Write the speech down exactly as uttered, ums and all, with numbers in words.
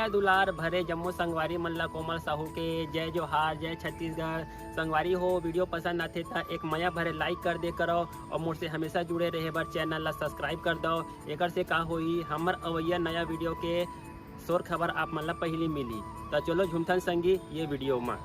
दुलार भरे जम्मो संगवारी मन ला कोमल साहू के जय जोहार, जय छत्तीसगढ़। संगवारी हो, वीडियो पसंद आथे त एक मया भरे लाइक कर दे करो और मोर से हमेशा जुड़े रहे बर चैनल ला सब्सक्राइब कर दो। एकर से का होई, हमर अवैया नया वीडियो के शोर खबर आप मन ला पहिली मिली। त चलो झूमथन संगी ये वीडियो मा।